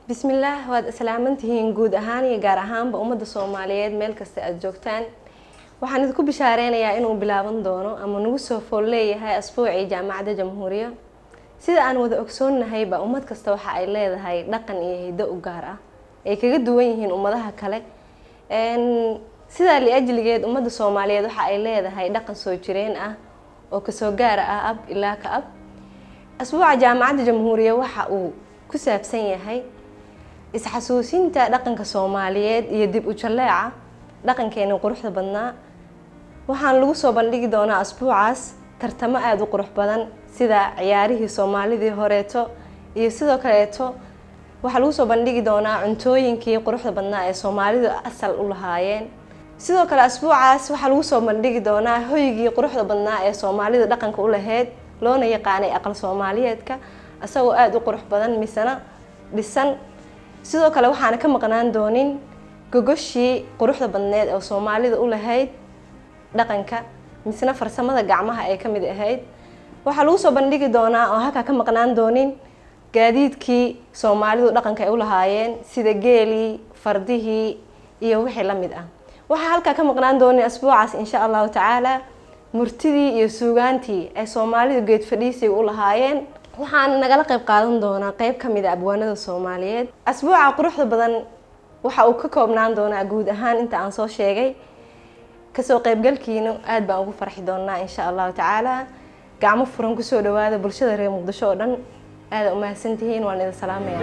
Bismillaah, waad islaamantihiin guud ahaan iyo gaar ahaanba ummadda Soomaaliyeed meel kasta aada joogtaan. Waxaan idinku bishaareynayaa inuu bilaaban doono ama nagu soo fool leeyahay asbuucii Jaamacadda Jamhuuriya. Sida aan wada ogsoonnahayba, ummad kasta waxa ay leedahay dhaqan iyo hiddo u gaar ah ay kaga duwan yihiin ummadaha kale. Sidaa liajligeed, ummadda Soomaaliyeed waxa ay leedahay dhaqan soo jireen ah oo kasoo gaara ah ab ilaa ka ab. Asbuuca Jaamacadda Jamhuuriya waxa uu ku saabsan yahay isxasuusinta dhaqanka Soomaaliyeed iyo dib u jalleeca dhaqankeena quruxda badnaa. Waxaan lagu soo bandhigi doonaa asbuucaas tartamo aada u qurux badan, sida ciyaarihii Soomaalidii horeeto, iyo sidoo kaleeto waxaa lagu soo bandhigi doonaa cuntooyinkii quruxda badnaa ee Soomaalidu asal u lahaayeen. Sidoo kale asbuucaas waxaa lagu soo bandhigi doonaa hoygii quruxda badnaa ee Soomaalida dhaqanka u lahayd, loona yaqaanay aqal Soomaaliyeedka, isagoo aada u qurux badan misena dhisan. Sidoo kale waxaana ka maqnaan doonin gogoshii quruxda badneed oo Soomaalida u lahayd dhaqanka, misena farsamada gacmaha ay ka mid ahayd. Waxaa lagu soo bandhigi doonaa oo halkaa ka maqnaan doonin gaadiidkii Soomaalidu dhaqanka ay u lahaayeen, sida geelii, fardihii iyo wixii la mid ah. Waxaa halkaa ka maqnaan doonin asbuucaas, insha Allahu tacaala, murtidii iyo suugaantii ay Soomaalidu geed fadhiisiga u lahaayeen. Waxaana nagala qayb qaadan doonaa qeyb ka mid a abwaanada Soomaaliyeed. Asbuuca quruxda badan waxa uu ka koobnaan doonaa guud ahaan inta aan soo sheegay. Kasoo qaybgalkiina aada baan ugu farxi doonaa, insha Allahu tacaala. Gacmo furan kusoo dhawaada bulshada reer Muqdisho oo dhan. Aada umahadsantihiin, waan idin salaamaya.